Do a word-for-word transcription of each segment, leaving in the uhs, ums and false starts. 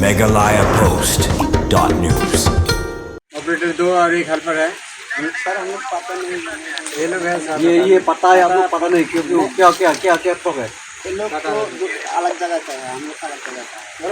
Meghalaya Post dot news. ऑपरेटर दो और एक हेल्पर है। ये लोग हैं साथ ये में। ये पता है आपको, पता नहीं क्यों, क्यों, क्या, क्या, क्या, क्या प्रॉब्लम है? ये लोग को जो अलग जगह का है, हम लोग अलग जगह का है।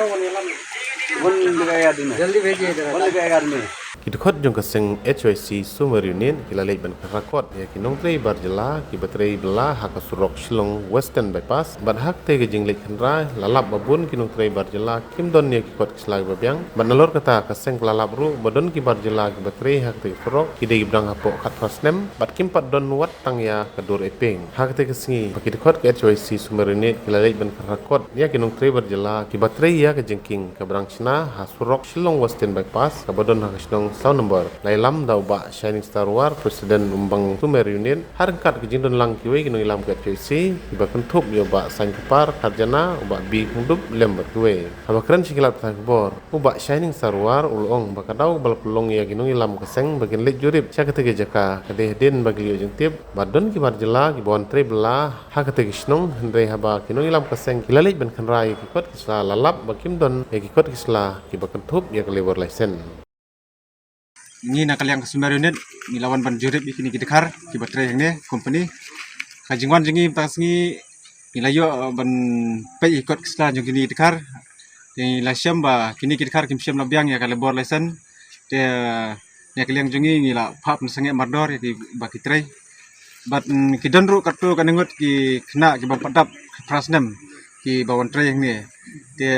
वन लगा एक आदमी। जल्दी भेजिए इधर। वन लगा एक आदमी। Ki dkhot jong ka seng H Y C Sumer Unit ki la leit ban kynrakot ïa ki nongtrei bar jylla kiba trei bylla ha ka surok Shillong Western Bypass, bad ha katei ka jingleit khynra la lap ba bun ki nongtrei bar jylla kim don ïa ki kot ki sla kiba biang. Bad nalor kata ka seng ka la lap ruh ba don ki bar jylla kiba trei ha katei ka surok ki dei kiba dang hapoh khatphra snem bad kim pat don wat tang ïa ka dur ei ping. Ha katei ka sngi ba ki dkhot ka H Y C Sumer Unit ki la leit ban kynrakot ïa ki nongtrei bar jylla kiba trei ïa ka jingkieng kaba dang shna ha surok Shillong Western Bypass kaba don ha ka shnong saw nombor. La ïalam da u Bah Shining Star War, President Umbang Sumer Unit, ha ryngkat ka jingdon lang kiwei ki nongïalam ka H Y C kiba kynthup ïa u Bah Saiñ Kpar Kharjana, u Bah B Khongdup lem bad kiwei. Haba kren sha ki lad pathai khubor, u Bah Shining Star War u la ong ba ka daw ba la pynlong ïa ki nongïalam ka seng ba kin leit jurip sha katei ka jaka ka dei hadien ba ki la ïoh jingtip ba don ki bar jylla kiba wan trei bylla ha katei ka shnong, hynrei haba ki nongïalam ka seng ki la leit ban kynra ïa ki kot ki sla la lap ba kim don ïa ki kot ki sla kiba kynthup ïa ka labour license. Ngi na ka liang ka Sumer Unit ngi la wan ban jurip ïa kine ki dkhar kiba trei hangne company. Ka jingwan jong ngi mynta ka sngi ngi la ïoh, eh, ban peit ïa ki kot ki sla jong kine ki dkhar. Te ngi la shem ba kine ki dkhar kim shym la biang ïa ka labour license. Te, eh, na ka liang jong ngi ngi la phah pynsangeh mardor ïa kiba ki trei. Bad, mm, ki don ruh katto katne ngut ki khynnah kiba ym pat dap khatphra snem kiba wan trei hangne. Te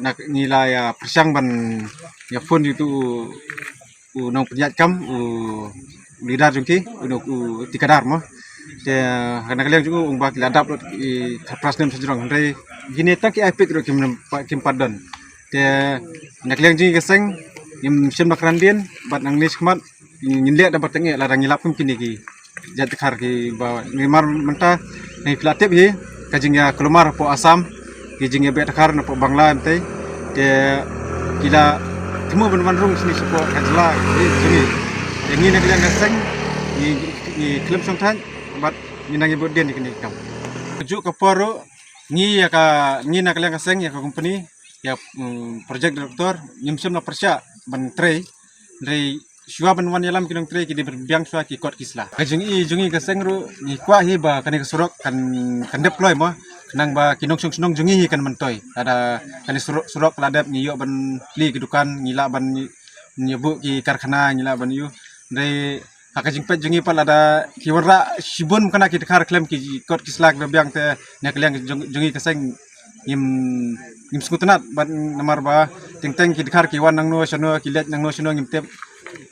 na ngi la ïa pyrshang ban ïa phone ïa uto u nongpynïaid kam, u leader jong ki, u, u tikadar mo. Te na ka liang jong u u ong ba ki la dap lut ki khatphra snem sha jrong, hynrei kine tang ki ai pick ruh kim, kim pat don. Te na ka liang jong ngi ka seng ngim shym la kren dien, bad nangne shakhmat ngin leh da ba tang eh lada ngi lap kum kine ki jait dkhar kiba ngi mar mynta ngi pla tip hi ka jingïakulmar hapoh Assam, ki jingïabeh dkhar na poh Bangla mynta. Te ki la thmu ban wan rung shane shapoh ka jylla jong ngi. Te ngi na ka liang ka seng ngi, ngi khlem shongthait bad ngi nang ïabud dien ïa kine ki kam. Kajuh ka por ruh ngi ïa ka, ngi na ka liang ka seng ïa ka company ïa, mm, project director ngim shym la pyrshah ban trei. Hynrei shuwa ban wan ïalam ki nongtrei ki dei ban biang shuwa ki kot ki sla. Ka jong i, jong i ka seng ruh ngi kwah hi ba kane ka surok kan, kan dep kloi mo. Khnang ba ki nongshong shnong jong i hi kan myntoi. Lada kane surok, surok la dep ngi ïoh ban plie ki dukan, ngi lah ban ïa buh ki karkhana, ngi lah ban ïoh. Hynrei ha ka jingpeit jong i pat lada ki wanrah shibun kane ki dkhar khlem ki kot ki sla kiba biang te na ka liang jong, jong i ka seng ngim, ngim sngewtynnat bad namar ba teng teng ki dkhar ki wan nangno shano, ki leit nangno shano ngim tip.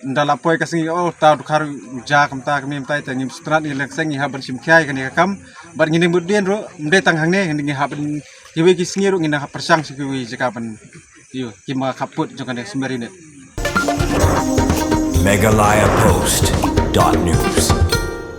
Ynda la poi ka sngi, oh, uta u dkhar u jia kumta kumne kumta, te ngim sngewtynnat, ngi leng seng ngi hap ban shim khia ïa kane ka kam. Bad ngi nang bud dien ruh ym dei tang hangne, ngi hap ban, kiwei ki sngi ruh ngi nang hap pyrshang sha kiwei jaka ban ïoh ki ma khappud jong kane Sumer Unit. Meghalaya Post dot news.